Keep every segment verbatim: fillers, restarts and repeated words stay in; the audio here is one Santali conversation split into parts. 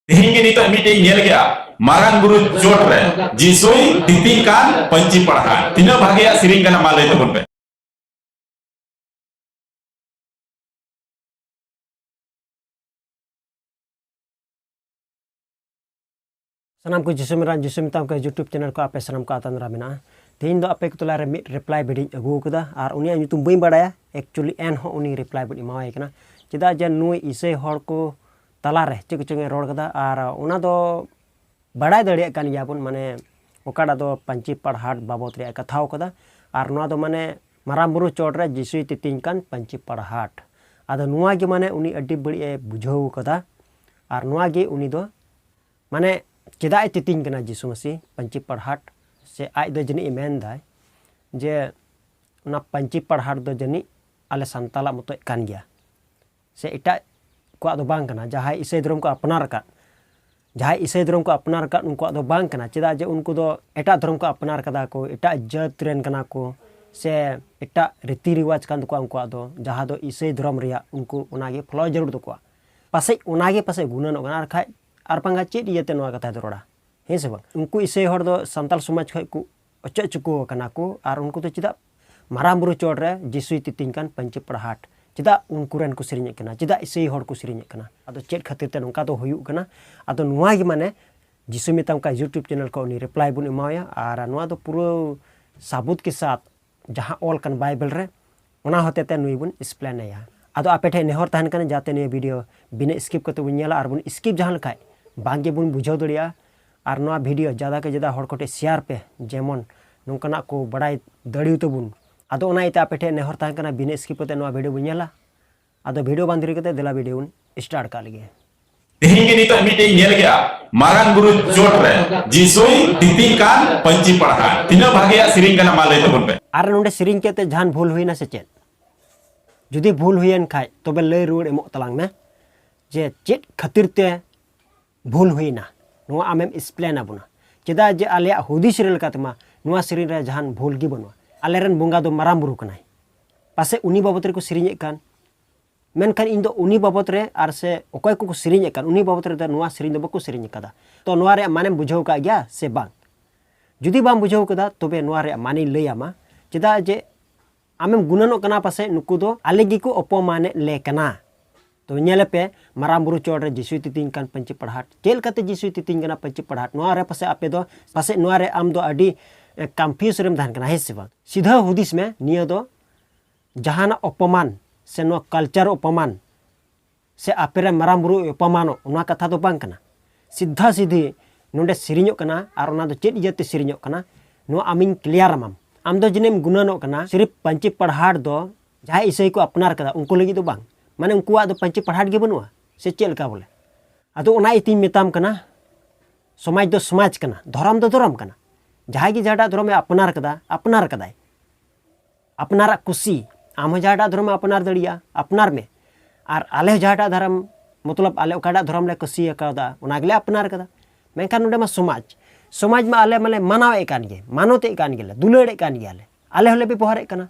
ᱛᱮᱦᱮᱧ ᱜᱮ ᱱᱤᱛᱚᱜ ᱢᱤᱫᱴᱮᱡ ᱤᱧ ᱧᱮᱞ ᱠᱮᱜᱼᱟ, ᱢᱟᱨᱟᱝ ᱵᱩᱨᱩ ᱪᱚᱴ ᱨᱮ ᱡᱤᱥᱩᱭ ᱛᱤᱛᱤᱧ ᱠᱟᱱ ᱯᱟᱹᱧᱪᱤ ᱯᱟᱲᱦᱟᱴ᱾ ᱛᱤᱱᱟᱹᱜ ᱵᱷᱟᱜᱮᱭᱟᱜ ᱥᱮᱨᱮᱧ ᱠᱟᱱᱟ, ᱢᱟ ᱞᱟᱹᱭ ᱛᱟᱵᱚᱱ ᱯᱮ᱾ ᱥᱟᱱᱟᱢ ᱠᱚ ᱡᱤᱥᱩ ᱢᱮᱨᱟ, ᱡᱤᱥᱩ ᱢᱮᱛᱟᱢ ᱠᱚ YouTube channel ᱠᱚ ᱟᱯᱮ ᱥᱟᱱᱟᱢ ᱠᱚ ᱟᱛᱟᱝ ᱫᱟᱨᱟᱢ ᱢᱮᱱᱟᱜᱼᱟ᱾ ᱛᱮᱦᱮᱧ ᱫᱚ ᱟᱯᱮ ᱠᱚ ᱛᱟᱞᱟᱨᱮ ᱢᱤᱫ reply video ᱤᱧ ᱟᱹᱜᱩ ᱟᱠᱟᱫᱟ, ᱟᱨ ᱩᱱᱤᱭᱟᱜ ᱧᱩᱛᱩᱢ ᱵᱟᱹᱧ ᱵᱟᱲᱟᱭᱟ, actually ᱮᱱᱦᱚᱸ ᱩᱱᱤ reply video ᱤᱧ ᱮᱢᱟᱣᱟᱭ ᱠᱟᱱᱟ᱾ ᱪᱮᱫᱟᱜ ᱡᱮ ᱱᱩᱭ ᱤᱥᱟᱹᱭ ᱦᱚᱲ ᱠᱚ ᱛᱟᱞᱟᱨᱮ ᱪᱮᱫ ᱠᱚᱪᱚᱝ ᱮ ᱨᱚᱲ ᱠᱟᱫᱟ, ᱟᱨ ᱚᱱᱟ ᱫᱚ ᱵᱟᱲᱟᱭ ᱫᱟᱲᱮᱭᱟᱜ ᱠᱟᱱ ᱜᱮᱭᱟ ᱵᱚᱱ, ᱢᱟᱱᱮ ᱚᱠᱟᱴᱟᱜ ᱫᱚ ᱯᱟᱹᱧᱪᱤ ᱯᱟᱲᱦᱟᱴ ᱵᱟᱵᱚᱫ ᱨᱮᱭᱟᱜ ᱠᱟᱛᱷᱟᱣ ᱠᱟᱫᱟ, ᱟᱨ ᱱᱚᱣᱟ ᱫᱚ ᱢᱟᱱᱮ ᱢᱟᱨᱟᱝ ᱵᱩᱨᱩ ᱪᱚᱴ ᱨᱮ ᱡᱤᱥᱩᱭ ᱛᱤᱛᱤᱧ ᱠᱟᱱ ᱯᱟᱹᱧᱪᱤ ᱯᱟᱲᱦᱟᱴ᱾ ᱟᱫᱚ ᱱᱚᱣᱟ ᱜᱮ ᱢᱟᱱᱮ ᱩᱱᱤ ᱟᱹᱰᱤ ᱵᱟᱹᱲᱤᱡ ᱮ ᱵᱩᱡᱷᱟᱹᱣ ᱠᱟᱫᱟ, ᱟᱨ ᱱᱚᱣᱟ ᱜᱮ ᱩᱱᱤ ᱫᱚ ᱢᱟᱱᱮ ᱪᱮᱫᱟᱜ ᱮ ᱛᱤᱛᱤᱧ ᱠᱟᱱᱟ ᱡᱤᱥᱩ ᱢᱟᱹᱥᱤ ᱯᱟᱹᱧᱪᱤ ᱯᱟᱲᱦᱟᱴ? ᱥᱮ ᱟᱡ ᱫᱚ ᱡᱟᱹᱱᱤᱡ ᱮ ᱢᱮᱱ ᱫᱟᱭ ᱡᱮ ᱚᱱᱟ ᱯᱟᱹᱧᱪᱤ ᱯᱟᱲᱦᱟᱴ ᱫᱚ ᱡᱟᱹᱱᱤᱡ ᱟᱞᱮ ᱥᱟᱱᱛᱟᱞᱟᱜ ᱢᱚᱛᱚᱡ ᱠᱟᱱ ᱜᱮᱭᱟ, ᱥᱮ ᱮᱴᱟᱜ ᱠᱚᱣᱟᱜ ᱫᱚ ᱵᱟᱝ ᱠᱟᱱᱟ᱾ ᱡᱟᱦᱟᱸᱭ ᱤᱥᱟᱹᱭ ᱫᱷᱚᱨᱚᱢ ᱠᱚ ᱟᱯᱱᱟᱨ ᱟᱠᱟᱫ, ᱡᱟᱦᱟᱸᱭ ᱤᱥᱟᱹᱭ ᱫᱷᱚᱨᱚᱢ ᱠᱚ ᱟᱯᱱᱟᱨ ᱟᱠᱟᱫ, ᱩᱱᱠᱩᱣᱟᱜ ᱫᱚ ᱵᱟᱝ ᱠᱟᱱᱟ᱾ ᱪᱮᱫᱟᱜ ᱡᱮ ᱩᱱᱠᱩ ᱫᱚ ᱮᱴᱟᱜ ᱫᱷᱚᱨᱚᱢ ᱠᱚ ᱟᱯᱱᱟᱨ ᱠᱟᱫᱟ ᱠᱚ, ᱮᱴᱟᱜ ᱡᱟᱹᱛ ᱨᱮᱱ ᱠᱟᱱᱟ ᱠᱚ, ᱥᱮ ᱮᱴᱟᱜ ᱨᱤᱛᱤ ᱨᱮᱣᱟᱡᱽ ᱠᱟᱱ ᱛᱟᱠᱚᱣᱟ ᱩᱱᱠᱩᱣᱟᱜ ᱫᱚ, ᱡᱟᱦᱟᱸ ᱫᱚ ᱤᱥᱟᱹᱭ ᱫᱷᱚᱨᱚᱢ ᱨᱮᱭᱟᱜ ᱩᱱᱠᱩ ᱚᱱᱟᱜᱮ follow ᱡᱟᱹᱨᱩᱲ ᱛᱟᱠᱚᱣᱟ᱾ ᱯᱟᱥᱮᱡ ᱚᱱᱟᱜᱮ ᱯᱟᱥᱮᱡ ᱜᱩᱱᱟᱹᱱᱚᱜ ᱠᱟᱱᱟ, ᱟᱨ ᱠᱷᱟᱡ ᱟᱨ ᱵᱟᱝᱠᱷᱟᱱ ᱪᱮᱫ ᱤᱭᱟᱹᱛᱮ ᱱᱚᱣᱟ ᱠᱟᱛᱷᱟᱭ ᱨᱚᱲᱟ? ᱦᱮᱸ ᱥᱮ ᱵᱟᱝ? ᱩᱱᱠᱩ ᱤᱥᱟᱹᱭ ᱦᱚᱲ ᱫᱚ ᱥᱟᱱᱛᱟᱞ ᱥᱚᱢᱟᱡᱽ ᱠᱷᱚᱡ ᱠᱚ ᱚᱪᱚᱜ ᱪᱩᱠᱟᱹᱣ ᱟᱠᱟᱱᱟ ᱠᱚ, ᱟᱨ ᱩᱱᱠᱩ ᱫᱚ ᱪᱮᱫᱟᱜ ᱢᱟᱨᱟᱝ ᱵᱩᱨᱩ ᱪᱚᱴ ᱨᱮ ᱡᱤᱥᱩᱭ ᱛᱤᱛᱤᱧ ᱠᱟᱱ ᱯᱟᱹᱧᱪᱤ ᱯᱟᱲᱦᱟᱴ, ᱪᱮᱫᱟᱜ ᱩᱱᱠᱩ ᱨᱮᱱ ᱠᱚ ᱥᱮᱨᱮᱧᱮᱫ ᱠᱟᱱᱟ? ᱪᱮᱫᱟᱜ ᱤᱥᱟᱹᱭ ᱦᱚᱲ ᱠᱚ ᱥᱮᱨᱮᱧᱮᱫ ᱠᱟᱱᱟ? ᱟᱫᱚ ᱪᱮᱫ ᱠᱷᱟᱹᱛᱤᱨ ᱛᱮ ᱱᱚᱝᱠᱟ ᱫᱚ ᱦᱩᱭᱩᱜ ᱠᱟᱱᱟ? ᱟᱫᱚ ᱱᱚᱣᱟ ᱜᱮ ᱢᱟᱱᱮ ᱡᱤᱥᱩ ᱢᱮᱛᱟᱢ ᱠᱟᱱ YouTube channel ᱠᱚ ᱩᱱᱤ reply ᱵᱚᱱ ᱮᱢᱟᱣᱟᱭᱟ, ᱟᱨ ᱱᱚᱣᱟ ᱫᱚ ᱯᱩᱨᱟᱹ ᱥᱟᱵᱩᱛ ᱠᱮ ᱥᱟᱛ ᱡᱟᱦᱟᱸ ᱚᱞ ᱠᱟᱱ ᱵᱟᱭᱵᱮᱞ ᱨᱮ, ᱚᱱᱟ ᱦᱚᱛᱮ ᱛᱮ ᱱᱩᱭ ᱵᱚᱱ explain ᱟᱭᱟ᱾ ᱟᱫᱚ ᱟᱯᱮ ᱴᱷᱮᱱ ᱱᱮᱦᱚᱨ ᱛᱟᱦᱮᱱ ᱠᱟᱱᱟ ᱡᱟᱛᱮ ᱱᱤᱭᱟᱹ video ᱵᱤᱱᱟᱹ skip ᱠᱟᱛᱮ ᱵᱚᱱ ᱧᱮᱞᱟ, ᱟᱨ ᱵᱚᱱ skip ᱡᱟᱦᱟᱸ ᱞᱮᱠᱷᱟᱡ ᱵᱟᱝ ᱜᱮᱵᱚᱱ ᱵᱩᱡᱷᱟᱹᱣ ᱫᱟᱲᱮᱭᱟᱜᱼᱟ᱾ ᱟᱨ ᱱᱚᱣᱟ video ᱡᱟᱫᱟ ᱠᱮ ᱡᱟᱫᱟ ᱦᱚᱲ ᱠᱚᱴᱷᱮᱱ share ᱯᱮ, ᱡᱮᱢᱚᱱ ᱱᱚᱝᱠᱟᱱᱟᱜ ᱠᱚ ᱵᱟᱲᱟᱭ ᱫᱟᱲᱮᱭᱟᱜ ᱛᱟᱵᱚᱱ᱾ ᱟᱫᱚ ᱚᱱᱟ ᱤᱭᱟᱹᱛᱮ ᱟᱯᱮ ᱴᱷᱮᱱ ᱱᱮᱦᱚᱨ ᱛᱟᱦᱮᱱ ᱠᱟᱱᱟ, ᱵᱤᱱᱟᱹ skip ᱠᱟᱛᱮ ᱱᱚᱣᱟ video ᱵᱚᱱ ᱧᱮᱞᱟ᱾ ᱟᱫᱚ video ᱵᱟᱝ ᱫᱮᱨᱤ ᱠᱟᱛᱮ ᱫᱮᱞᱟ video ᱵᱚᱱ start ᱠᱟᱜ ᱞᱮᱜᱮ᱾ ᱛᱮᱦᱮᱧ ᱜᱮ ᱱᱤᱛᱚᱜ ᱢᱤᱫᱴᱮᱡ ᱤᱧ ᱧᱮᱞ ᱠᱮᱜᱼᱟ, ᱢᱟᱨᱟᱝ ᱵᱩᱨᱩ ᱪᱚᱴ ᱨᱮ ᱡᱤᱥᱩᱭ ᱛᱤᱛᱤᱧ ᱠᱟᱱ ᱯᱟᱹᱧᱪᱤ ᱯᱟᱲᱦᱟᱴ᱾ ᱛᱤᱱᱟᱹᱜ ᱵᱷᱟᱜᱮᱭᱟᱜ ᱥᱮᱨᱮᱧ ᱠᱟᱱᱟ, ᱢᱟ ᱞᱟᱹᱭ ᱛᱟᱵᱚᱱ ᱯᱮ᱾ ᱟᱨ ᱱᱚᱰᱮ ᱥᱮᱨᱮᱧ ᱠᱮᱫ ᱛᱮ ᱡᱟᱦᱟᱱ ᱵᱷᱩᱞ ᱦᱩᱭᱱᱟ ᱥᱮ ᱪᱮᱫ? ᱡᱩᱫᱤ ᱵᱷᱩᱞ ᱦᱩᱭᱮᱱ ᱠᱷᱟᱡ, ᱛᱚᱵᱮ ᱞᱟᱹᱭ ᱨᱩᱣᱟᱹᱲ ᱮᱢᱚᱜ ᱛᱟᱞᱟᱝ ᱢᱮ ᱡᱮ ᱪᱮᱫ ᱠᱷᱟᱹᱛᱤᱨ ᱛᱮ ᱵᱷᱩᱞ ᱦᱩᱭᱱᱟ, ᱱᱚᱣᱟ ᱟᱢᱮᱢ explain ᱟᱵᱚᱱᱟ᱾ ᱪᱮᱫᱟᱜ ᱡᱮ ᱟᱞᱮᱭᱟᱜ ᱦᱩᱫᱤᱥ ᱨᱮ ᱞᱮᱠᱟᱛᱮᱢᱟ ᱱᱚᱣᱟ ᱥᱮᱨᱮᱧ ᱨᱮ ᱡᱟᱦᱟᱱ ᱵᱷᱩᱞ ᱜᱮ ᱵᱟᱹᱱᱩᱜᱼᱟ᱾ ᱟᱞᱮᱨᱮᱱ ᱵᱚᱸᱜᱟ ᱫᱚ ᱢᱟᱨᱟᱝ ᱵᱩᱨᱩ ᱠᱟᱱᱟᱭ, ᱯᱟᱥᱮᱡ ᱩᱱᱤ ᱵᱟᱵᱚᱫ ᱨᱮᱠᱚ ᱥᱮᱨᱮᱧᱮᱫ ᱠᱟᱱ, ᱢᱮᱱᱠᱷᱟᱱ ᱤᱧ ᱫᱚ ᱩᱱᱤ ᱵᱟᱵᱚᱛ ᱨᱮ ᱟᱨ ᱥᱮ ᱚᱠᱚᱭ ᱠᱚᱠᱚ ᱥᱮᱨᱮᱧ ᱟᱠᱟᱫ, ᱩᱱᱤ ᱵᱟᱵᱚᱛ ᱨᱮᱫᱚ ᱱᱚᱣᱟ ᱥᱮᱨᱮᱧ ᱫᱚ ᱵᱟᱠᱚ ᱥᱮᱨᱮᱧ ᱟᱠᱟᱫᱟ᱾ ᱛᱚ ᱱᱚᱣᱟ ᱨᱮᱭᱟᱜ ᱢᱟᱱᱮᱢ ᱵᱩᱡᱷᱟᱹᱣ ᱟᱠᱟᱫ ᱜᱮᱭᱟ ᱥᱮ ᱵᱟᱝ? ᱡᱩᱫᱤ ᱵᱟᱢ ᱵᱩᱡᱷᱟᱹᱣ ᱟᱠᱟᱫᱟ, ᱛᱚᱵᱮ ᱱᱚᱣᱟ ᱨᱮᱭᱟᱜ ᱢᱟᱱᱮᱧ ᱞᱟᱹᱭ ᱟᱢᱟ᱾ ᱪᱮᱫᱟᱜ ᱡᱮ ᱟᱢᱮᱢ ᱜᱩᱱᱟᱹᱱᱚᱜ ᱠᱟᱱᱟ ᱯᱟᱥᱮᱡ ᱱᱩᱠᱩ ᱫᱚ ᱟᱞᱮ ᱜᱮᱠᱚ ᱚᱯᱚᱢᱟᱱᱮᱫ ᱞᱮ ᱠᱟᱱᱟ᱾ ᱛᱚ ᱧᱮᱞᱮ ᱯᱮ, ᱢᱟᱨᱟᱝ ᱵᱩᱨᱩ ᱪᱚᱴ ᱨᱮ ᱡᱤᱥᱩᱭ ᱛᱤᱛᱤᱧ ᱠᱟᱱ ᱯᱟᱹᱧᱪᱤ ᱯᱟᱲᱦᱟᱴ᱾ ᱪᱮᱫ ᱞᱮᱠᱟᱛᱮ ᱡᱤᱥᱩᱭ ᱛᱤᱛᱤᱧ ᱠᱟᱱᱟ ᱯᱟᱹᱧᱪᱤ ᱯᱟᱲᱦᱟᱴ? ᱱᱚᱣᱟ ᱨᱮ ᱯᱟᱥᱮᱡ ᱟᱯᱮ ᱫᱚ, ᱯᱟᱥᱮᱡ ᱱᱚᱣᱟ ᱨᱮ ᱟᱢ ᱫᱚ ᱟᱹᱰᱤ ᱠᱚᱱᱯᱷᱤᱭᱩᱡᱽ ᱨᱮᱢ ᱛᱟᱦᱮᱱ ᱠᱟᱱᱟ, ᱦᱮᱸ ᱥᱮ ᱵᱟᱝ? ᱥᱤᱫᱷᱟᱹ ᱦᱩᱫᱤᱥ ᱢᱮ, ᱱᱤᱭᱟᱹ ᱫᱚ ᱡᱟᱦᱟᱱᱟᱜ ᱚᱯᱚᱢᱟᱱ ᱥᱮ ᱱᱚᱣᱟ ᱠᱟᱞᱪᱟᱨ ᱚᱯᱚᱢᱟᱱ ᱥᱮ ᱟᱯᱮ ᱨᱮᱱ ᱢᱟᱨᱟᱝ ᱵᱩᱨᱩ ᱚᱯᱚᱢᱟᱱᱚᱜ, ᱚᱱᱟ ᱠᱟᱛᱷᱟ ᱫᱚ ᱵᱟᱝ ᱠᱟᱱᱟ᱾ ᱥᱤᱫᱷᱟ ᱥᱤᱫᱷᱤ ᱱᱚᱰᱮ ᱥᱮᱨᱮᱧᱚᱜ ᱠᱟᱱᱟ, ᱟᱨ ᱚᱱᱟ ᱫᱚ ᱪᱮᱫ ᱤᱭᱟᱹᱛᱮ ᱥᱮᱨᱮᱧᱚᱜ ᱠᱟᱱᱟ, ᱱᱚᱣᱟ ᱟᱢᱤᱧ ᱠᱞᱤᱭᱟᱨ ᱟᱢᱟᱢ᱾ ᱟᱢ ᱫᱚ ᱡᱟᱹᱱᱤᱡ ᱮᱢ ᱜᱩᱱᱟᱹᱱᱚᱜ ᱠᱟᱱᱟ ᱥᱤᱨᱤᱯ ᱯᱟᱹᱧᱪᱤ ᱯᱟᱲᱦᱟᱴ ᱫᱚ ᱡᱟᱦᱟᱸᱭ ᱤᱥᱟᱹᱭ ᱠᱚ ᱟᱯᱱᱟᱨ ᱠᱟᱫᱟ ᱩᱱᱠᱩ ᱞᱟᱹᱜᱤᱫ ᱫᱚ ᱵᱟᱝ, ᱢᱟᱱᱮ ᱩᱱᱠᱩᱣᱟᱜ ᱫᱚ ᱯᱟᱹᱧᱪᱤ ᱯᱟᱲᱦᱟᱴ ᱜᱮ ᱵᱟᱹᱱᱩᱜᱼᱟ ᱥᱮ ᱪᱮᱫ ᱞᱮᱠᱟ ᱵᱚᱞᱮ? ᱟᱫᱚ ᱚᱱᱟ ᱤᱭᱟᱹᱛᱮᱧ ᱢᱮᱛᱟᱢ ᱠᱟᱱᱟ, ᱥᱚᱢᱟᱡᱽ ᱫᱚ ᱥᱚᱢᱟᱡᱽ ᱠᱟᱱᱟ, ᱫᱷᱚᱨᱚᱢ ᱫᱚ ᱫᱷᱚᱨᱚᱢ ᱠᱟᱱᱟ᱾ ᱡᱟᱦᱟᱸᱭ ᱜᱮ ᱡᱟᱦᱟᱸᱴᱟᱜ ᱫᱷᱚᱨᱚᱢᱮ ᱟᱯᱱᱟᱨ ᱠᱟᱫᱟ, ᱟᱯᱱᱟᱨ ᱠᱟᱫᱟᱭ᱾ ᱟᱯᱱᱟᱨᱟᱜ ᱠᱩᱥᱤ, ᱟᱢ ᱦᱚᱸ ᱡᱟᱦᱟᱸᱴᱟᱜ ᱫᱷᱚᱨᱚᱢᱮ ᱟᱯᱱᱟᱨ ᱫᱟᱲᱮᱭᱟᱜᱼᱟ, ᱟᱯᱱᱟᱨ ᱢᱮ᱾ ᱟᱨ ᱟᱞᱮ ᱦᱚᱸ ᱡᱟᱦᱟᱸᱴᱟᱜ ᱫᱷᱚᱨᱚᱢ, ᱢᱚᱛᱞᱚᱵ ᱟᱞᱮ ᱚᱠᱟᱴᱟᱜ ᱫᱷᱚᱨᱚᱢ ᱞᱮ ᱠᱩᱥᱤ ᱟᱠᱟᱫᱟ, ᱚᱱᱟ ᱜᱮᱞᱮ ᱟᱯᱱᱟᱨ ᱠᱟᱫᱟ᱾ ᱢᱮᱱᱠᱷᱟᱱ ᱱᱚᱰᱮ ᱢᱟ ᱥᱚᱢᱟᱡᱽ, ᱥᱚᱢᱟᱡᱽ ᱢᱟ ᱟᱞᱮ ᱢᱟᱞᱮ ᱢᱟᱱᱟᱣᱮᱫ ᱠᱟᱱ ᱜᱮ, ᱢᱟᱱᱚᱛᱮᱫ ᱠᱟᱱ ᱜᱮᱭᱟᱞᱮ, ᱫᱩᱞᱟᱹᱲᱮᱫ ᱠᱟᱱ ᱜᱮᱭᱟᱞᱮ, ᱟᱞᱮ ᱦᱚᱸᱞᱮ ᱵᱮᱵᱚᱦᱟᱨᱮᱫ ᱠᱟᱱᱟ᱾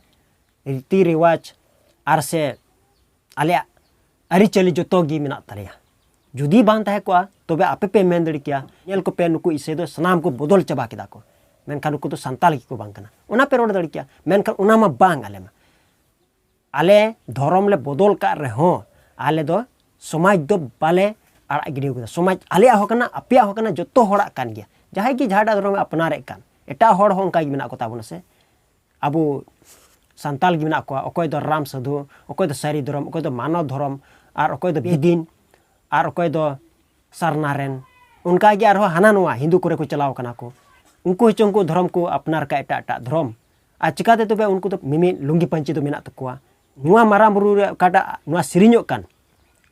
ᱨᱤᱛᱤ ᱨᱮᱣᱟᱡᱽ ᱟᱨ ᱥᱮ ᱟᱞᱮᱭᱟᱜ ᱟᱹᱨᱤᱪᱟᱹᱞᱤ ᱡᱚᱛᱚ ᱜᱮ ᱢᱮᱱᱟᱜ ᱛᱟᱞᱮᱭᱟ᱾ ᱡᱩᱫᱤ ᱵᱟᱝ ᱛᱟᱦᱮᱸ ᱠᱚᱜᱼᱟ, ᱛᱚᱵᱮ ᱟᱯᱮ ᱯᱮ ᱢᱮᱱ ᱫᱟᱲᱮ ᱠᱮᱭᱟ, "ᱧᱮᱞ ᱠᱚᱯᱮ, ᱱᱩᱠᱩ ᱤᱥᱟᱹᱭ ᱫᱚ ᱥᱟᱱᱟᱢ ᱠᱚ ᱵᱚᱫᱚᱞ ᱪᱟᱵᱟ ᱠᱮᱫᱟ ᱠᱚ, ᱢᱮᱱᱠᱷᱟᱱ ᱱᱩᱠᱩ ᱫᱚ ᱥᱟᱱᱛᱟᱞ ᱜᱮᱠᱚ ᱵᱟᱝ ᱠᱟᱱᱟ", ᱚᱱᱟ ᱯᱮ ᱨᱚᱲ ᱫᱟᱲᱮ ᱠᱮᱭᱟ᱾ ᱢᱮᱱᱠᱷᱟᱱ ᱚᱱᱟ ᱢᱟ ᱵᱟᱝ, ᱟᱞᱮ ᱢᱟ ᱟᱞᱮ ᱫᱷᱚᱨᱚᱢ ᱞᱮ ᱵᱚᱫᱚᱞ ᱠᱟᱜ ᱨᱮᱦᱚᱸ, ᱟᱞᱮ ᱫᱚ ᱥᱚᱢᱟᱡᱽ ᱫᱚ ᱵᱟᱞᱮ ᱟᱲᱟᱜ ᱜᱤᱰᱤ ᱠᱟᱫᱟ᱾ ᱥᱚᱢᱟᱡᱽ ᱟᱞᱮᱭᱟᱜ ᱦᱚᱸ ᱠᱟᱱᱟ, ᱟᱯᱮᱭᱟᱜ ᱦᱚᱸ ᱠᱟᱱᱟ, ᱡᱚᱛᱚ ᱦᱚᱲᱟᱜ ᱠᱟᱱ ᱜᱮᱭᱟ᱾ ᱡᱟᱦᱟᱸᱭ ᱜᱮ ᱡᱟᱦᱟᱸᱴᱟᱜ ᱫᱷᱚᱨᱚᱢᱮ ᱟᱯᱱᱟᱨᱮᱫ ᱠᱟᱱ, ᱮᱴᱟᱜ ᱦᱚᱲ ᱦᱚᱸ ᱚᱱᱠᱟ ᱜᱮ ᱢᱮᱱᱟᱜ ᱠᱚ ᱛᱟᱵᱚᱱᱟ ᱥᱮ᱾ ᱟᱵᱚ ᱥᱟᱱᱛᱟᱞ ᱜᱮ ᱢᱮᱱᱟᱜ ᱠᱚᱣᱟ, ᱚᱠᱚᱭ ᱫᱚ ᱨᱟᱢ ᱥᱟᱹᱫᱷᱩ, ᱚᱠᱚᱭ ᱫᱚ ᱥᱟᱹᱨᱤ ᱫᱷᱚᱨᱚᱢ, ᱚᱠᱚᱭ ᱫᱚ ᱢᱟᱱᱚᱣ ᱫᱷᱚᱨᱚᱢ, ᱟᱨ ᱚᱠᱚᱭ ᱫᱚ ᱵᱮᱫᱤᱱ, ᱟᱨ ᱚᱠᱚᱭ ᱫᱚ ᱥᱟᱨᱱᱟ ᱨᱮᱱ᱾ ᱚᱱᱠᱟ ᱜᱮ ᱟᱨᱦᱚᱸ ᱦᱟᱱᱟ ᱱᱚᱣᱟ ᱦᱤᱱᱫᱩ ᱠᱚᱨᱮ ᱠᱚ ᱪᱟᱞᱟᱣ ᱠᱟᱱᱟ ᱠᱚ, ᱩᱱᱠᱩ ᱦᱚᱸᱪᱚ ᱩᱱᱠᱩ ᱫᱷᱚᱨᱚᱢ ᱠᱚ ᱟᱯᱱᱟᱨ ᱠᱟᱜ, ᱮᱴᱟᱜ ᱮᱴᱟᱜ ᱫᱷᱚᱨᱚᱢ᱾ ᱟᱨ ᱪᱤᱠᱟᱛᱮ ᱛᱚᱵᱮ ᱩᱱᱠᱩ ᱫᱚ ᱢᱤᱢᱤᱫ ᱞᱩᱝᱜᱤ ᱯᱟᱹᱧᱪᱤ ᱫᱚ ᱢᱮᱱᱟᱜ ᱛᱟᱠᱚᱣᱟ? ᱱᱚᱣᱟ ᱢᱟᱨᱟᱝ ᱵᱩᱨᱩ ᱨᱮ ᱚᱠᱟᱴᱟᱜ ᱱᱚᱣᱟ ᱥᱮᱨᱮᱧᱚᱜ ᱠᱟᱱ,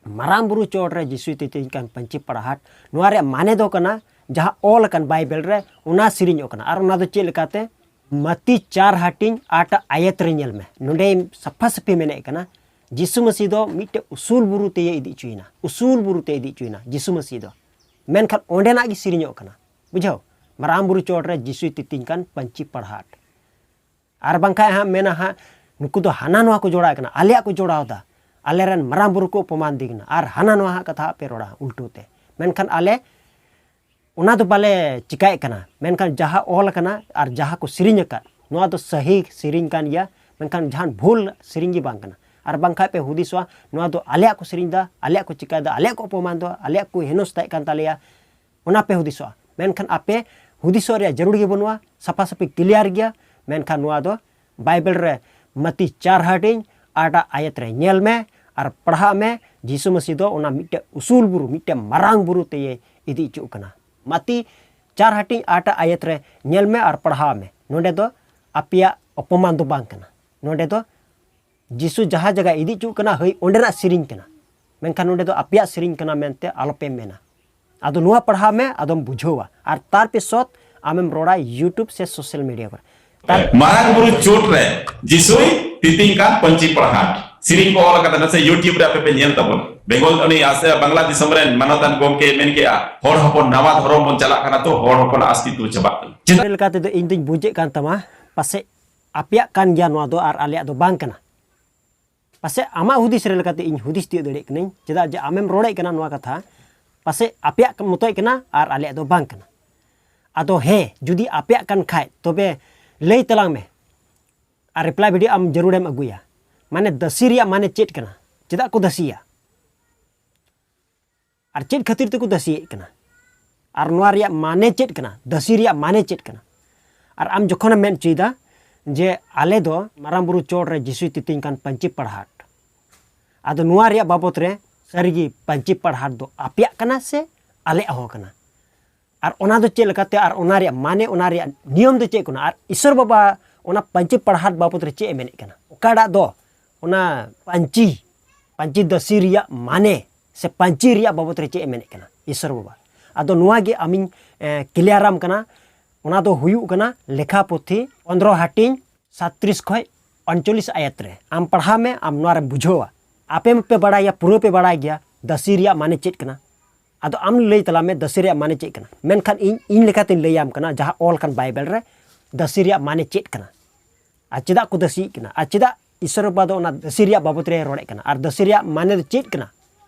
ᱢᱟᱨᱟᱝ ᱵᱩᱨᱩ ᱪᱚᱴ ᱨᱮ ᱡᱤᱥᱩᱭ ᱛᱤᱛᱤᱧ ᱠᱟᱱ ᱯᱟᱹᱧᱪᱤ ᱯᱟᱲᱦᱟᱴ, ᱱᱚᱣᱟ ᱨᱮᱭᱟᱜ ᱢᱟᱱᱮ ᱫᱚ ᱠᱟᱱᱟ ᱡᱟᱦᱟᱸ ᱚᱞ ᱟᱠᱟᱱ ᱵᱟᱭᱵᱮᱞ ᱨᱮ, ᱚᱱᱟ ᱥᱮᱨᱮᱧᱚᱜ ᱠᱟᱱᱟ᱾ ᱟᱨ ᱚᱱᱟ ᱫᱚ ᱪᱮᱫ ᱞᱮᱠᱟᱛᱮ? ᱢᱟᱛᱤ ᱪᱟᱨ ᱦᱟᱹᱴᱤᱧ ᱟᱴ ᱟᱭᱟᱛ ᱨᱮ ᱧᱮᱞ ᱢᱮ, ᱱᱚᱰᱮ ᱥᱟᱯᱷᱟ ᱥᱟᱹᱯᱷᱤ ᱢᱮᱱᱮᱫ ᱠᱟᱱᱟ, ᱡᱤᱥᱩ ᱢᱟᱹᱥᱤ ᱫᱚ ᱢᱤᱫᱴᱮᱡ ᱩᱥᱩᱞ ᱵᱩᱨᱩ ᱛᱮᱭ ᱤᱫᱤ ᱦᱚᱪᱚᱭᱮᱱᱟ, ᱩᱥᱩᱞ ᱵᱩᱨᱩ ᱛᱮᱭ ᱤᱫᱤ ᱦᱚᱪᱚᱭᱮᱱᱟ ᱡᱤᱥᱩ ᱢᱟᱹᱥᱤ ᱫᱚ᱾ ᱢᱮᱱᱠᱷᱟᱱ ᱚᱸᱰᱮᱱᱟᱜ ᱜᱮ ᱥᱮᱨᱮᱧᱚᱜ ᱠᱟᱱᱟ, ᱵᱩᱡᱷᱟᱹᱣ? ᱢᱟᱨᱟᱝ ᱵᱩᱨᱩ ᱪᱚᱴ ᱨᱮ ᱡᱤᱥᱩᱭ ᱛᱤᱛᱤᱧ ᱠᱟᱱ ᱯᱟᱹᱧᱪᱤ ᱯᱟᱲᱦᱟᱴ᱾ ᱟᱨ ᱵᱟᱝᱠᱷᱟᱡ ᱦᱟᱸᱜ ᱢᱮᱱᱟ ᱦᱟᱸᱜ, ᱱᱩᱠᱩ ᱫᱚ ᱦᱟᱱᱟ ᱱᱚᱣᱟ ᱠᱚ ᱡᱚᱲᱟᱣ ᱠᱟᱱᱟ, ᱟᱞᱮᱭᱟᱜ ᱠᱚ ᱡᱚᱲᱟᱣ ᱫᱟ, ᱟᱞᱮᱨᱮᱱ ᱢᱟᱨᱟᱝ ᱵᱩᱨᱩ ᱠᱚ ᱚᱯᱚᱢᱟᱱ ᱫᱤ ᱠᱟᱱᱟ ᱟᱨ ᱦᱟᱱᱟ ᱱᱚᱣᱟ ᱦᱟᱸᱜ ᱠᱟᱛᱷᱟ ᱦᱟᱸᱜ ᱯᱮ ᱨᱚᱲᱟ ᱩᱞᱴᱟᱹ ᱛᱮ᱾ ᱢᱮᱱᱠᱷᱟᱱ ᱟᱞᱮ ᱚᱱᱟ ᱫᱚ ᱵᱟᱞᱮ ᱪᱤᱠᱟᱭᱮᱫ ᱠᱟᱱᱟ᱾ ᱢᱮᱱᱠᱷᱟᱱ ᱡᱟᱦᱟᱸ ᱚᱞ ᱟᱠᱟᱱᱟ ᱟᱨ ᱡᱟᱦᱟᱸ ᱠᱚ ᱥᱮᱨᱮᱧ ᱟᱠᱟᱫ, ᱱᱚᱣᱟ ᱫᱚ ᱥᱟᱹᱦᱤ ᱥᱮᱨᱮᱧ ᱠᱟᱱ ᱜᱮᱭᱟ, ᱢᱮᱱᱠᱷᱟᱱ ᱡᱟᱦᱟᱱ ᱵᱷᱩᱞ ᱥᱮᱨᱮᱧ ᱜᱮ ᱵᱟᱝ ᱠᱟᱱᱟ᱾ ᱟᱨ ᱵᱟᱝᱠᱷᱟᱡ ᱯᱮ ᱦᱩᱫᱤᱥᱚᱜᱼᱟ, ᱱᱚᱣᱟ ᱫᱚ ᱟᱞᱮᱭᱟᱜ ᱠᱚ ᱥᱮᱨᱮᱧ ᱮᱫᱟ, ᱟᱞᱮᱭᱟᱜ ᱠᱚ ᱪᱤᱠᱟᱭᱮᱫᱟ, ᱟᱞᱮᱭᱟᱜ ᱠᱚ ᱚᱯᱚᱢᱟᱱ ᱮᱫᱟ, ᱟᱞᱮᱭᱟᱜ ᱠᱚ ᱦᱮᱱᱚᱥᱛᱟᱭᱮᱫ ᱠᱟᱱ ᱛᱟᱞᱮᱭᱟ, ᱚᱱᱟ ᱯᱮ ᱦᱩᱫᱤᱥᱚᱜᱼᱟ᱾ ᱢᱮᱱᱠᱷᱟᱱ ᱟᱯᱮ ᱦᱩᱫᱤᱥᱚᱜ ᱨᱮᱭᱟᱜ ᱡᱟᱹᱨᱩᱲ ᱜᱮ ᱵᱟᱹᱱᱩᱜᱼᱟ, ᱥᱟᱯᱷᱟ ᱥᱟᱹᱯᱷᱤ ᱠᱞᱤᱭᱟᱨ ᱜᱮᱭᱟ᱾ ᱢᱮᱱᱠᱷᱟᱱ ᱱᱚᱣᱟ ᱫᱚ ᱵᱟᱭᱵᱮᱞ ᱨᱮ ᱢᱟᱛᱤ ᱪᱟᱨ ᱦᱟᱹᱴᱤᱧ ᱟᱴᱟᱜ ᱟᱭᱟᱛ ᱨᱮ ᱧᱮᱞ ᱢᱮ ᱟᱨ ᱯᱟᱲᱦᱟᱜ ᱢᱮ᱾ ᱡᱤᱥᱩ ᱢᱟᱹᱥᱤ ᱫᱚ ᱚᱱᱟ ᱢᱤᱫᱴᱮᱡ ᱩᱥᱩᱞ ᱵᱩᱨᱩ, ᱢᱤᱫᱴᱮᱡ ᱢᱟᱨᱟᱝ ᱵᱩᱨᱩ ᱛᱮᱭᱮ ᱤᱫᱤ ᱦᱚᱪᱚᱜ ᱠᱟᱱᱟ᱾ ᱢᱟᱛᱤ ᱪᱟᱨ ᱦᱟᱹᱴᱤᱧ ᱟᱴᱟᱜ ᱟᱭᱟᱛ ᱨᱮ ᱧᱮᱞ ᱢᱮ ᱟᱨ ᱯᱟᱲᱦᱟᱣ ᱢᱮ᱾ ᱱᱚᱰᱮ ᱫᱚ ᱟᱯᱮᱭᱟᱜ ᱚᱯᱚᱢᱟᱱ ᱫᱚ ᱵᱟᱝ ᱠᱟᱱᱟ, ᱱᱚᱰᱮ ᱫᱚ ᱡᱤᱥᱩ ᱡᱟᱦᱟᱸ ᱡᱟᱭᱜᱟ ᱤᱫᱤ ᱦᱚᱪᱚᱜ ᱠᱟᱱᱟ, ᱦᱳᱭ, ᱚᱸᱰᱮᱱᱟᱜ ᱥᱮᱨᱮᱧ ᱠᱟᱱᱟ᱾ ᱢᱮᱱᱠᱷᱟᱱ ᱱᱚᱰᱮ ᱫᱚ ᱟᱯᱮᱭᱟᱜ ᱥᱮᱨᱮᱧ ᱠᱟᱱᱟ ᱢᱮᱱᱛᱮ ᱟᱞᱚᱯᱮ ᱢᱮᱱᱟ᱾ ᱟᱫᱚ ᱱᱚᱣᱟ ᱯᱟᱲᱦᱟᱣ ᱢᱮ, ᱟᱫᱚᱢ ᱵᱩᱡᱷᱟᱹᱣᱟ᱾ ᱟᱨ ᱛᱟᱨ ᱯᱮ ᱥᱚᱛ ᱟᱢᱮᱢ ᱨᱚᱲᱟ YouTube ᱥᱮ social media ᱠᱚᱨᱮ᱾ ᱛᱟᱨ ᱢᱟᱨᱟᱝ ᱵᱩᱨᱩ ᱪᱳᱴ ᱨᱮ ᱡᱤᱥᱩᱭ ᱛᱤᱛᱤᱧ ᱠᱟᱱ ᱯᱟᱹᱧᱪᱤ ᱯᱟᱲᱦᱟᱴ ᱥᱮᱨᱮᱧ ᱠᱚ ᱚᱞ ᱟᱠᱟᱫᱟ, ᱱᱟᱥᱮ YouTube ᱨᱮ ᱟᱯᱮ ᱯᱮ ᱧᱮᱞ ᱛᱟᱵᱚᱱ᱾ ᱵᱮᱝᱜᱚᱞ, ᱩᱱᱤ ᱟᱥᱮ ᱵᱟᱝᱞᱟ ᱫᱤᱥᱚᱢ ᱨᱮᱱ ᱢᱟᱱᱚᱛᱟᱱ ᱜᱚᱢᱠᱮ ᱢᱮᱱ ᱠᱮᱜᱼᱟ, "ᱦᱚᱲ ᱦᱚᱯᱚᱱ ᱱᱟᱣᱟ ᱫᱷᱚᱨᱚᱢ ᱵᱚᱱ ᱪᱟᱞᱟᱜ ᱠᱟᱱᱟ, ᱛᱚ ᱦᱚᱲ ᱦᱚᱯᱚᱱᱟᱜ ᱟᱥᱛᱤᱛᱣᱚ ᱪᱟᱵᱟᱜ ᱠᱟᱱᱟ᱾" ᱪᱮᱫᱟᱜ? ᱞᱮᱠᱟ ᱛᱮᱫᱚ ᱤᱧ ᱫᱩᱧ ᱵᱩᱡᱮᱫ ᱠᱟᱱ ᱛᱟᱢᱟ, ᱯᱟᱥᱮᱡ ᱟᱯᱮᱭᱟᱜ ᱠᱟᱱ ᱜᱮᱭᱟ ᱱᱚᱣᱟ ᱫᱚ ᱟᱨ ᱟᱞᱮᱭᱟᱜ ᱫᱚ ᱵᱟᱝ ᱠᱟᱱᱟ᱾ ᱯᱟᱥᱮᱡ ᱟᱢᱟᱜ ᱦᱩᱫᱤᱥ ᱨᱮ ᱞᱮᱠᱟᱛᱮ ᱤᱧ ᱦᱩᱫᱤᱥ ᱛᱤᱭᱳᱜ ᱫᱟᱲᱮᱭᱟᱜ ᱠᱟᱹᱱᱟᱹᱧ, ᱪᱮᱫᱟᱜ ᱡᱮ ᱟᱢᱮᱢ ᱨᱚᱲᱮᱫ ᱠᱟᱱᱟ ᱱᱚᱣᱟ ᱠᱟᱛᱷᱟ, ᱯᱟᱥᱮᱡ ᱟᱯᱮᱭᱟᱜ ᱢᱚᱛᱚᱡ ᱠᱟᱱᱟ ᱟᱨ ᱟᱞᱮᱭᱟᱜ ᱫᱚ ᱵᱟᱝ ᱠᱟᱱᱟ᱾ ᱟᱫᱚ ᱦᱮᱸ, ᱡᱩᱫᱤ ᱟᱯᱮᱭᱟᱜ ᱠᱟᱱ ᱠᱷᱟᱡ ᱛᱚᱵᱮ ᱞᱟᱹᱭ ᱛᱟᱞᱟᱝ ᱢᱮ, ᱟᱨ reply video ᱟᱢ ᱡᱟᱹᱨᱩᱲᱮᱢ ᱟᱹᱜᱩᱭᱟ᱾ ᱢᱟᱱᱮ ᱫᱟᱹᱥᱤ ᱨᱮᱭᱟᱜ ᱢᱟᱱᱮ ᱪᱮᱫ ᱠᱟᱱᱟ? ᱪᱮᱫᱟᱜ ᱠᱚ ᱫᱟᱹᱥᱤᱭᱟ? ᱟᱨ ᱪᱮᱫ ᱠᱷᱟᱹᱛᱤᱨ ᱛᱮᱠᱚ ᱫᱟᱹᱥᱤᱭᱮᱫ ᱠᱟᱱᱟ? ᱟᱨ ᱱᱚᱣᱟ ᱨᱮᱭᱟᱜ ᱢᱟᱱᱮ ᱪᱮᱫ ᱠᱟᱱᱟ? ᱫᱟᱹᱥᱤ ᱨᱮᱭᱟᱜ ᱢᱟᱱᱮ ᱪᱮᱫ ᱠᱟᱱᱟ? ᱟᱨ ᱟᱢ ᱡᱚᱠᱷᱚᱱᱮᱢ ᱢᱮᱱ ᱦᱚᱪᱚᱭᱮᱫᱟ ᱡᱮ ᱟᱞᱮ ᱫᱚ ᱢᱟᱨᱟᱝ ᱵᱩᱨᱩ ᱪᱚᱴ ᱨᱮ ᱡᱤᱥᱩᱭ ᱛᱤᱛᱤᱧ ᱠᱟᱱ ᱯᱟᱹᱧᱪᱤ ᱯᱟᱲᱦᱟᱴ, ᱟᱫᱚ ᱱᱚᱣᱟ ᱨᱮᱭᱟᱜ ᱵᱟᱵᱚᱛ ᱨᱮ ᱥᱟᱹᱨᱤᱜᱮ ᱯᱟᱹᱧᱪᱤ ᱯᱟᱲᱦᱟᱴ ᱫᱚ ᱟᱯᱮᱭᱟᱜ ᱠᱟᱱᱟ ᱥᱮ ᱟᱞᱮᱭᱟᱜ ᱦᱚᱸ ᱠᱟᱱᱟ? ᱟᱨ ᱚᱱᱟ ᱫᱚ ᱪᱮᱫ ᱞᱮᱠᱟᱛᱮ, ᱟᱨ ᱚᱱᱟ ᱨᱮᱭᱟᱜ ᱢᱟᱱᱮ, ᱚᱱᱟ ᱨᱮᱭᱟᱜ ᱱᱤᱭᱚᱢ ᱫᱚ ᱪᱮᱫ ᱠᱟᱱᱟ? ᱟᱨ ᱤᱥᱚᱨ ᱵᱟᱵᱟ ᱚᱱᱟ ᱯᱟᱹᱧᱪᱤ ᱯᱟᱲᱦᱟᱴ ᱵᱟᱵᱚᱛ ᱨᱮ ᱪᱮᱫ ᱮ ᱢᱮᱱᱮᱫ ᱠᱟᱱᱟ? ᱚᱠᱟᱴᱟᱜ ᱫᱚ ᱚᱱᱟ ᱯᱟᱹᱧᱪᱤ, ᱯᱟᱹᱧᱪᱤ ᱫᱟᱹᱥᱤ ᱨᱮᱭᱟᱜ ᱢᱟᱱᱮ ᱥᱮ ᱯᱟᱹᱧᱪᱤ ᱨᱮᱭᱟᱜ ᱵᱟᱵᱚᱛ ᱨᱮ ᱪᱮᱫ ᱮ ᱢᱮᱱᱮᱫ ᱠᱟᱱᱟ ᱤᱥᱚᱨ ᱵᱟᱵᱟ? ᱟᱫᱚ ᱱᱚᱣᱟ ᱜᱮ ᱟᱢᱤᱧ, ᱮ, ᱠᱞᱤᱭᱟᱨᱟᱢ ᱠᱟᱱᱟ᱾ ᱚᱱᱟ ᱫᱚ ᱦᱩᱭᱩᱜ ᱠᱟᱱᱟ ᱞᱮᱠᱷᱟ ᱯᱩᱛᱷᱤ ᱯᱚᱱᱫᱽᱨᱚ ᱦᱟᱹᱴᱤᱧ ᱥᱟᱛᱛᱨᱤᱥ ᱠᱷᱚᱡ ᱩᱱᱪᱚᱞᱞᱤᱥ ᱟᱭᱟᱛ ᱨᱮ᱾ ᱟᱢ ᱯᱟᱲᱦᱟᱣ ᱢᱮ, ᱟᱢ ᱱᱚᱣᱟ ᱨᱮᱢ ᱵᱩᱡᱷᱟᱹᱣᱟ᱾ ᱟᱯᱮ ᱢᱟᱯᱮ ᱵᱟᱲᱟᱭᱟ, ᱯᱩᱨᱟᱹ ᱯᱮ ᱵᱟᱲᱟᱭ ᱜᱮᱭᱟ ᱫᱟᱹᱥᱤ ᱨᱮᱭᱟᱜ ᱢᱟᱱᱮ ᱪᱮᱫ ᱠᱟᱱᱟ᱾ ᱟᱫᱚ ᱟᱢ ᱞᱟᱹᱭ ᱛᱟᱞᱟᱝ ᱢᱮ ᱫᱟᱹᱥᱤ ᱨᱮᱭᱟᱜ ᱢᱟᱱᱮ ᱪᱮᱫ ᱠᱟᱱᱟ᱾ ᱢᱮᱱᱠᱷᱟᱱ ᱤᱧ, ᱤᱧ ᱞᱮᱠᱟᱛᱤᱧ ᱞᱟᱹᱭᱟᱢ ᱠᱟᱱᱟ ᱡᱟᱦᱟᱸ ᱚᱞ ᱠᱟᱱ ᱵᱟᱭᱵᱮᱞ ᱨᱮ ᱫᱟᱹᱥᱤ ᱨᱮᱭᱟᱜ ᱢᱟᱱᱮ ᱪᱮᱫ ᱠᱟᱱᱟ᱾ ᱟᱨ ᱪᱮᱫᱟᱜ ᱠᱚ ᱫᱟᱹᱥᱤᱭᱮᱫ ᱠᱟᱱᱟ? ᱟᱨ ᱪᱮᱫᱟᱜ ᱤᱥᱚᱨ ᱵᱟᱵᱟ ᱫᱚ ᱚᱱᱟ ᱫᱟᱹᱥᱤ ᱨᱮᱭᱟᱜ ᱵᱟᱵᱚᱫ ᱨᱮ ᱨᱚᱲᱮᱫ ᱠᱟᱱᱟ᱾ ᱟᱨ ᱫᱟᱹᱥᱤ ᱨᱮᱭᱟᱜ ᱢᱟᱱᱮ ᱫᱚ ᱪᱮᱫ ᱠᱟᱱᱟ,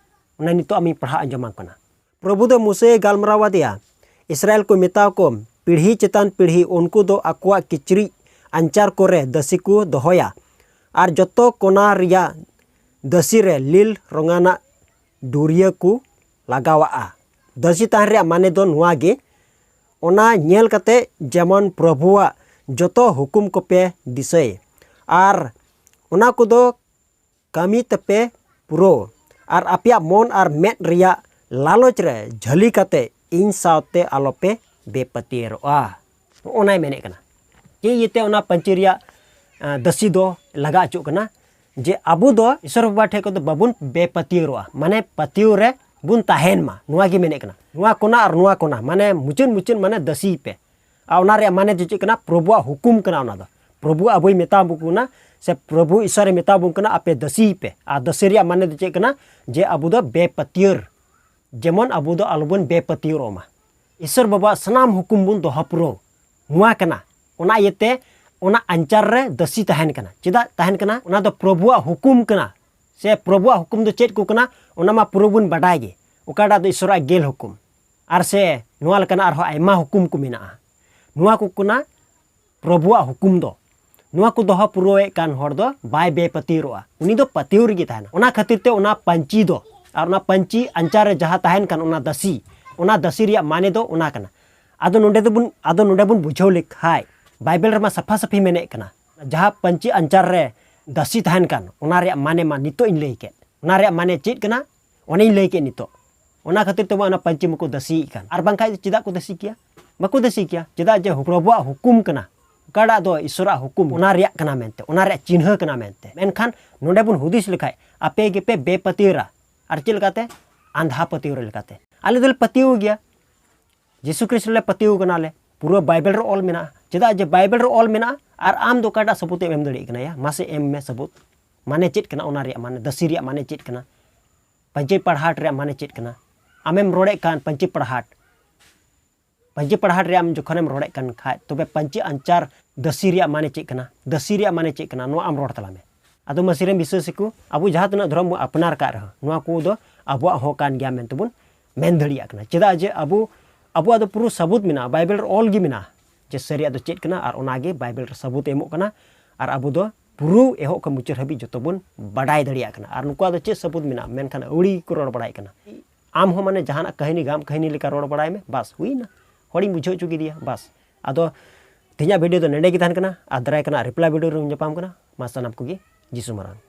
ᱚᱱᱟ ᱱᱤᱛᱚᱜ ᱟᱢᱤᱧ ᱯᱟᱲᱦᱟᱣ ᱟᱸᱡᱚᱢᱟᱢ ᱠᱟᱱᱟ᱾ ᱯᱨᱚᱵᱷᱩ ᱫᱚ ᱢᱩᱥᱮᱭ ᱜᱟᱞᱢᱟᱨᱟᱣ ᱟᱫᱮᱭᱟ, ᱤᱥᱨᱟᱭᱮᱞ ᱠᱚ ᱢᱮᱛᱟᱣ ᱠᱚᱢ, ᱯᱤᱲᱦᱤ ᱪᱮᱛᱟᱱ ᱯᱤᱲᱦᱤ ᱩᱱᱠᱩ ᱫᱚ ᱟᱠᱚᱣᱟᱜ ᱠᱤᱪᱨᱤᱡ ᱟᱧᱪᱟᱨ ᱠᱚᱨᱮ ᱫᱟᱹᱥᱤ ᱠᱚ ᱫᱚᱦᱚᱭᱟ, ᱟᱨ ᱡᱚᱛᱚ ᱠᱚᱱᱟ ᱨᱮᱭᱟᱜ ᱫᱟᱹᱥᱤ ᱨᱮ ᱞᱤᱞ ᱨᱚᱝᱟᱱᱟᱜ ᱰᱩᱨᱭᱟᱹ ᱠᱚ ᱞᱟᱜᱟᱣᱟᱜᱼᱟ᱾ ᱫᱟᱹᱥᱤ ᱛᱟᱦᱮᱱ ᱨᱮᱭᱟᱜ ᱢᱟᱱᱮ ᱫᱚ ᱱᱚᱣᱟ ᱜᱮ, ᱚᱱᱟ ᱧᱮᱞ ᱠᱟᱛᱮ ᱡᱮᱢᱚᱱ ᱯᱨᱚᱵᱷᱩᱣᱟᱜ ᱡᱚᱛᱚ ᱦᱩᱠᱩᱢ ᱠᱚᱯᱮ ᱫᱤᱥᱟᱹᱭ, ᱟᱨ ᱚᱱᱟ ᱠᱚᱫᱚ ᱠᱟᱹᱢᱤ ᱛᱮᱯᱮ ᱯᱩᱨᱟᱹᱣ, ᱟᱨ ᱟᱯᱮᱭᱟᱜ ᱢᱚᱱ ᱟᱨ ᱢᱮᱫ ᱨᱮᱭᱟᱜ ᱞᱟᱞᱚᱪ ᱨᱮ ᱡᱷᱟᱹᱞᱤ ᱠᱟᱛᱮ ᱤᱧ ᱥᱟᱶᱛᱮ ᱟᱞᱚᱯᱮ ᱵᱮᱯᱟᱹᱛᱭᱟᱹᱨᱚᱜᱼᱟ᱾ ᱱᱚᱜᱼᱚ ᱱᱟᱭ ᱢᱮᱱᱮᱫ ᱠᱟᱱᱟ᱾ ᱪᱮᱫ ᱤᱭᱟᱹᱛᱮ ᱚᱱᱟ ᱯᱟᱹᱧᱪᱤ ᱨᱮᱭᱟᱜ, ᱟᱸ, ᱫᱟᱹᱥᱤ ᱫᱚ ᱞᱟᱜᱟ ᱦᱚᱪᱚᱜ ᱠᱟᱱᱟ? ᱡᱮ ᱟᱵᱚ ᱫᱚ ᱤᱥᱚᱨ ᱵᱟᱵᱟ ᱴᱷᱮᱡ ᱠᱷᱚᱱ ᱫᱚ ᱵᱟᱵᱚᱱ ᱵᱮᱯᱟᱹᱛᱭᱟᱹᱨᱚᱜᱼᱟ, ᱢᱟᱱᱮ ᱯᱟᱹᱛᱭᱟᱹᱣ ᱨᱮ ᱵᱚᱱ ᱛᱟᱦᱮᱱ ᱢᱟ, ᱱᱚᱣᱟ ᱜᱮ ᱢᱮᱱᱮᱫ ᱠᱟᱱᱟ᱾ ᱱᱚᱣᱟ ᱠᱚᱱᱟ ᱟᱨ ᱱᱚᱣᱟ ᱠᱚᱱᱟ, ᱢᱟᱱᱮ ᱢᱩᱪᱟᱹᱫ ᱢᱩᱪᱟᱹᱫ ᱢᱟᱱᱮ ᱫᱟᱹᱥᱤ ᱯᱮ᱾ ᱟᱨ ᱚᱱᱟ ᱨᱮᱭᱟᱜ ᱢᱟᱱᱮ ᱫᱚ ᱪᱮᱫ ᱠᱟᱱᱟ? ᱯᱨᱚᱵᱷᱩᱣᱟᱜ ᱦᱩᱠᱩᱢ ᱠᱟᱱᱟ ᱚᱱᱟ ᱫᱚ᱾ ᱯᱨᱚᱵᱷᱩ ᱟᱵᱚᱭ ᱢᱮᱛᱟ ᱵᱚ ᱠᱟᱱᱟ, ᱥᱮ ᱯᱨᱚᱵᱷᱩ ᱤᱥᱚᱨᱮ ᱢᱮᱛᱟ ᱵᱚᱱ ᱠᱟᱱᱟ, "ᱟᱯᱮ ᱫᱟᱹᱥᱤ ᱯᱮ᱾" ᱟᱨ ᱫᱟᱹᱥᱤ ᱨᱮᱭᱟᱜ ᱢᱟᱱᱮ ᱫᱚ ᱪᱮᱫ ᱠᱟᱱᱟ? ᱡᱮ ᱟᱵᱚ ᱫᱚ ᱵᱮᱯᱟᱹᱛᱭᱟᱹᱨ, ᱡᱮᱢᱚᱱ ᱟᱵᱚ ᱫᱚ ᱟᱞᱚᱵᱚᱱ ᱵᱮᱯᱟᱹᱛᱭᱟᱹᱨᱚᱜ ᱢᱟ᱾ ᱤᱥᱚᱨ ᱵᱟᱵᱟᱣᱟᱜ ᱥᱟᱱᱟᱢ ᱦᱩᱠᱩᱢ ᱵᱚᱱ ᱫᱚᱦᱚ ᱯᱩᱨᱟᱹᱣ᱾ ᱱᱚᱣᱟ ᱠᱟᱱᱟ᱾ ᱚᱱᱟ ᱤᱭᱟᱹᱛᱮ ᱚᱱᱟ ᱟᱧᱪᱟᱨ ᱨᱮ ᱫᱟᱹᱥᱤ ᱛᱟᱦᱮᱱ ᱠᱟᱱᱟ᱾ ᱪᱮᱫᱟᱜ ᱛᱟᱦᱮᱱ ᱠᱟᱱᱟ? ᱚᱱᱟ ᱫᱚ ᱯᱨᱚᱵᱷᱩᱣᱟᱜ ᱦᱩᱠᱩᱢ ᱠᱟᱱᱟ᱾ ᱥᱮ ᱯᱨᱚᱵᱷᱩᱣᱟᱜ ᱦᱩᱠᱩᱢ ᱫᱚ ᱪᱮᱫ ᱠᱚ ᱠᱟᱱᱟ, ᱚᱱᱟ ᱢᱟ ᱯᱩᱨᱟᱹ ᱵᱚᱱ ᱵᱟᱰᱟᱭ ᱜᱮ᱾ ᱚᱠᱟᱴᱟᱜ ᱫᱚ ᱤᱥᱚᱨᱟᱜ ᱜᱮᱞ ᱦᱩᱠᱩᱢ, ᱟᱨ ᱥᱮ ᱱᱚᱣᱟ ᱞᱮᱠᱟᱱᱟᱜ ᱟᱨᱦᱚᱸ ᱟᱭᱢᱟ ᱦᱩᱠᱩᱢ ᱠᱚ ᱢᱮᱱᱟᱜᱼᱟ᱾ ᱱᱚᱣᱟ ᱠᱚ ᱠᱟᱱᱟ ᱯᱨᱚᱵᱷᱩᱣᱟᱜ ᱦᱩᱠᱩᱢ ᱫᱚ᱾ ᱱᱚᱣᱟ ᱠᱚ ᱫᱚᱦᱚ ᱯᱩᱨᱟᱹᱣᱮᱫ ᱠᱟᱱ ᱦᱚᱲ ᱫᱚ ᱵᱟᱭ ᱵᱮᱯᱟᱹᱛᱭᱟᱹᱨᱚᱜᱼᱟ, ᱩᱱᱤ ᱫᱚ ᱯᱟᱹᱛᱭᱟᱹᱣ ᱨᱮᱜᱮ ᱛᱟᱦᱮᱱᱟ᱾ ᱚᱱᱟ ᱠᱷᱟᱹᱛᱤᱨ ᱛᱮ ᱚᱱᱟ ᱯᱟᱹᱧᱪᱤ ᱫᱚ, ᱟᱨ ᱚᱱᱟ ᱯᱟᱹᱧᱪᱤ ᱟᱧᱪᱟᱨ ᱨᱮ ᱡᱟᱦᱟᱸ ᱛᱟᱦᱮᱱ ᱠᱟᱱ, ᱚᱱᱟ ᱫᱟᱹᱥᱤ, ᱚᱱᱟ ᱫᱟᱹᱥᱤ ᱨᱮᱭᱟᱜ ᱢᱟᱱᱮ ᱫᱚ ᱚᱱᱟ ᱠᱟᱱᱟ᱾ ᱟᱫᱚ ᱱᱚᱰᱮ ᱫᱚᱵᱚᱱ, ᱟᱫᱚ ᱱᱚᱰᱮ ᱵᱚᱱ ᱵᱩᱡᱷᱟᱹᱣ ᱞᱮᱠᱷᱟᱡ, ᱵᱟᱭᱵᱮᱞ ᱨᱮᱢᱟ ᱥᱟᱯᱷᱟ ᱥᱟᱹᱯᱷᱤ ᱢᱮᱱᱮᱫ ᱠᱟᱱᱟ, ᱡᱟᱦᱟᱸ ᱯᱟᱹᱧᱪᱤ ᱟᱧᱪᱟᱨ ᱨᱮ ᱫᱟᱹᱥᱤ ᱛᱟᱦᱮᱱ ᱠᱟᱱ, ᱚᱱᱟ ᱨᱮᱭᱟᱜ ᱢᱟᱱᱮ ᱢᱟ ᱱᱤᱛᱚᱜ ᱤᱧ ᱞᱟᱹᱭ ᱠᱮᱫ᱾ ᱚᱱᱟ ᱨᱮᱭᱟᱜ ᱢᱟᱱᱮ ᱪᱮᱫ ᱠᱟᱱᱟ, ᱚᱱᱟᱧ ᱞᱟᱹᱭ ᱠᱮᱫ ᱱᱤᱛᱚᱜ᱾ ᱚᱱᱟ ᱠᱷᱟᱹᱛᱤᱨ ᱛᱮ ᱚᱱᱟ ᱯᱟᱹᱧᱪᱤ ᱢᱟᱠᱚ ᱫᱟᱹᱥᱤᱭᱮᱫ ᱠᱟᱱ᱾ ᱟᱨ ᱵᱟᱝᱠᱷᱟᱡ ᱪᱮᱫᱟᱜ ᱠᱚ ᱫᱟᱹᱥᱤ ᱠᱮᱭᱟ? ᱵᱟᱠᱚ ᱫᱟᱹᱥᱤ ᱠᱮᱭᱟ᱾ ᱪᱮᱫᱟᱜ ᱡᱮ ᱯᱨᱚᱵᱷᱩᱣᱟᱜ ᱦᱩᱠᱩᱢ ᱠᱟᱱᱟ, ᱚᱠᱟᱴᱟᱜ ᱫᱚ ᱤᱥᱚᱨᱟᱜ ᱦᱩᱠᱩᱢ, ᱚᱱᱟ ᱨᱮᱭᱟᱜ ᱠᱟᱱᱟ ᱢᱮᱱᱛᱮ, ᱚᱱᱟ ᱨᱮᱭᱟᱜ ᱪᱤᱱᱦᱟᱹ ᱠᱟᱱᱟ ᱢᱮᱱᱛᱮ᱾ ᱢᱮᱱᱠᱷᱟᱱ ᱱᱚᱰᱮ ᱵᱚᱱ ᱦᱩᱫᱤᱥ ᱞᱮᱠᱷᱟᱡ, ᱟᱯᱮ ᱜᱮᱯᱮ ᱵᱮᱯᱟᱹᱛᱭᱟᱹᱨᱟ᱾ ᱟᱨ ᱪᱮᱫ ᱞᱮᱠᱟᱛᱮ? ᱟᱸᱫᱷᱟ ᱯᱟᱹᱛᱭᱟᱹᱣ ᱨᱮ ᱞᱮᱠᱟᱛᱮ᱾ ᱟᱞᱮ ᱫᱚᱞᱮ ᱯᱟᱹᱛᱭᱟᱹᱣ ᱜᱮᱭᱟ, ᱡᱤᱥᱩ ᱠᱨᱤᱥᱴ ᱨᱮᱞᱮ ᱯᱟᱹᱛᱭᱟᱹᱣ ᱠᱟᱱᱟᱞᱮ, ᱯᱩᱨᱟᱹ ᱵᱟᱭᱵᱮᱞ ᱨᱮ ᱚᱞ ᱢᱮᱱᱟᱜᱼᱟ᱾ ᱪᱮᱫᱟᱜ ᱡᱮ ᱵᱟᱭᱵᱮᱞ ᱨᱮ ᱚᱞ ᱢᱮᱱᱟᱜᱼᱟ, ᱟᱨ ᱟᱢ ᱫᱚ ᱚᱠᱟᱴᱟᱜ ᱥᱟᱹᱵᱩᱛ ᱮᱢ ᱮᱢ ᱫᱟᱲᱮᱭᱟᱜ ᱠᱟᱱᱟ? ᱭᱟ, ᱢᱟᱥᱮ ᱮᱢ ᱢᱮ ᱥᱟᱹᱵᱩᱛ᱾ ᱢᱟᱱᱮ ᱪᱮᱫ ᱠᱟᱱᱟ ᱚᱱᱟ ᱨᱮᱭᱟᱜ ᱢᱟᱱᱮ? ᱫᱟᱹᱥᱤ ᱨᱮᱭᱟᱜ ᱢᱟᱱᱮ ᱪᱮᱫ ᱠᱟᱱᱟ? ᱯᱟᱹᱧᱪᱤ ᱯᱟᱲᱦᱟᱴ ᱨᱮᱭᱟᱜ ᱢᱟᱱᱮ ᱪᱮᱫ ᱠᱟᱱᱟ? ᱟᱢᱮᱢ ᱨᱚᱲᱮᱫ ᱠᱟᱱ ᱯᱟᱹᱧᱪᱤ ᱯᱟᱲᱦᱟᱴ, ᱯᱟᱹᱧᱪᱤ ᱯᱟᱲᱦᱟᱴ ᱨᱮᱭᱟᱜ ᱟᱢ ᱡᱚᱠᱷᱚᱱᱮᱢ ᱨᱚᱲᱮᱫ ᱠᱟᱱ ᱠᱷᱟᱡ, ᱛᱚᱵᱮ ᱯᱟᱹᱧᱪᱤ ᱟᱧᱪᱟᱨ ᱫᱟᱹᱥᱤ ᱨᱮᱭᱟᱜ ᱢᱟᱱᱮ ᱪᱮᱫ ᱠᱟᱱᱟ? ᱫᱟᱹᱥᱤ ᱨᱮᱭᱟᱜ ᱢᱟᱱᱮ ᱪᱮᱫ ᱠᱟᱱᱟ? ᱱᱚᱣᱟ ᱟᱢ ᱨᱚᱲ ᱛᱟᱞᱟᱝ ᱢᱮ᱾ ᱟᱫᱚ ᱢᱟᱹᱥᱤ ᱨᱮᱱ ᱵᱤᱥᱣᱟᱹᱥᱤ ᱠᱚ, ᱟᱵᱚ ᱡᱟᱦᱟᱸ ᱛᱤᱱᱟᱹᱜ ᱫᱷᱚᱨᱚᱢ ᱵᱚᱱ ᱟᱯᱱᱟᱨ ᱠᱟᱜ ᱨᱮᱦᱚᱸ, ᱱᱚᱣᱟ ᱠᱚᱫᱚ ᱟᱵᱚᱣᱟᱜ ᱦᱚᱸ ᱠᱟᱱ ᱜᱮᱭᱟ ᱢᱮᱱᱛᱮ ᱵᱚᱱ ᱢᱮᱱ ᱫᱟᱲᱮᱭᱟᱜ ᱠᱟᱱᱟ᱾ ᱪᱮᱫᱟᱜ ᱡᱮ ᱟᱵᱚ, ᱟᱵᱚᱣᱟᱜ ᱫᱚ ᱯᱩᱨᱟᱹ ᱥᱟᱹᱵᱩᱛ ᱢᱮᱱᱟᱜᱼᱟ, ᱵᱟᱭᱵᱮᱞ ᱨᱮ ᱚᱞ ᱜᱮ ᱢᱮᱱᱟᱜᱼᱟ ᱡᱮ ᱥᱟᱹᱨᱤᱭᱟᱜ ᱫᱚ ᱪᱮᱫ ᱠᱟᱱᱟ, ᱟᱨ ᱚᱱᱟᱜᱮ ᱵᱟᱭᱵᱮᱞ ᱨᱮ ᱥᱟᱹᱵᱩᱛ ᱮ ᱮᱢᱚᱜ ᱠᱟᱱᱟ᱾ ᱟᱨ ᱟᱵᱚ ᱫᱚ ᱯᱩᱨᱟᱹ ᱮᱦᱚᱵ ᱠᱷᱚᱱ ᱢᱩᱪᱟᱹᱫ ᱦᱟᱹᱵᱤᱡ ᱡᱚᱛᱚ ᱵᱚᱱ ᱵᱟᱰᱟᱭ ᱫᱟᱲᱮᱭᱟᱜ ᱠᱟᱱᱟ᱾ ᱟᱨ ᱱᱩᱠᱩᱣᱟᱜ ᱫᱚ ᱪᱮᱫ ᱥᱟᱹᱵᱩᱛ ᱢᱮᱱᱟᱜᱼᱟ? ᱢᱮᱱᱠᱷᱟᱱ ᱟᱹᱣᱲᱤ ᱠᱚ ᱨᱚᱲ ᱵᱟᱲᱟᱭ ᱠᱟᱱᱟ᱾ ᱟᱢ ᱦᱚᱸ ᱢᱟᱱᱮ ᱡᱟᱦᱟᱱᱟᱜ ᱠᱟᱹᱦᱱᱤ, ᱜᱟᱢ ᱠᱟᱹᱦᱱᱤ ᱞᱮᱠᱟ ᱨᱚᱲ ᱵᱟᱲᱟᱭ ᱢᱮ, ᱵᱟᱥ, ᱦᱩᱭᱱᱟ, ᱦᱚᱲᱤᱧ ᱵᱩᱡᱷᱟᱹᱣ ᱦᱚᱪᱚ ᱠᱮᱫᱮᱭᱟ, ᱵᱟᱥ᱾ ᱟᱫᱚ ᱛᱮᱦᱮᱧᱟᱜ ᱵᱷᱤᱰᱤᱭᱳ ᱫᱚ ᱱᱚᱸᱰᱮ ᱜᱮ ᱛᱟᱦᱮᱱ ᱠᱟᱱᱟ, ᱟᱨ ᱫᱟᱨᱟᱭ ᱠᱟᱱᱟ ᱨᱤᱯᱞᱟᱭ ᱵᱷᱤᱰᱤᱭᱳ ᱨᱮ ᱧᱟᱯᱟᱢ ᱠᱟᱱᱟ᱾ ᱢᱟ ᱥᱟᱱᱟᱢ ᱠᱚᱜᱮ ᱡᱤᱥᱩ ᱢᱟᱨᱟᱝ᱾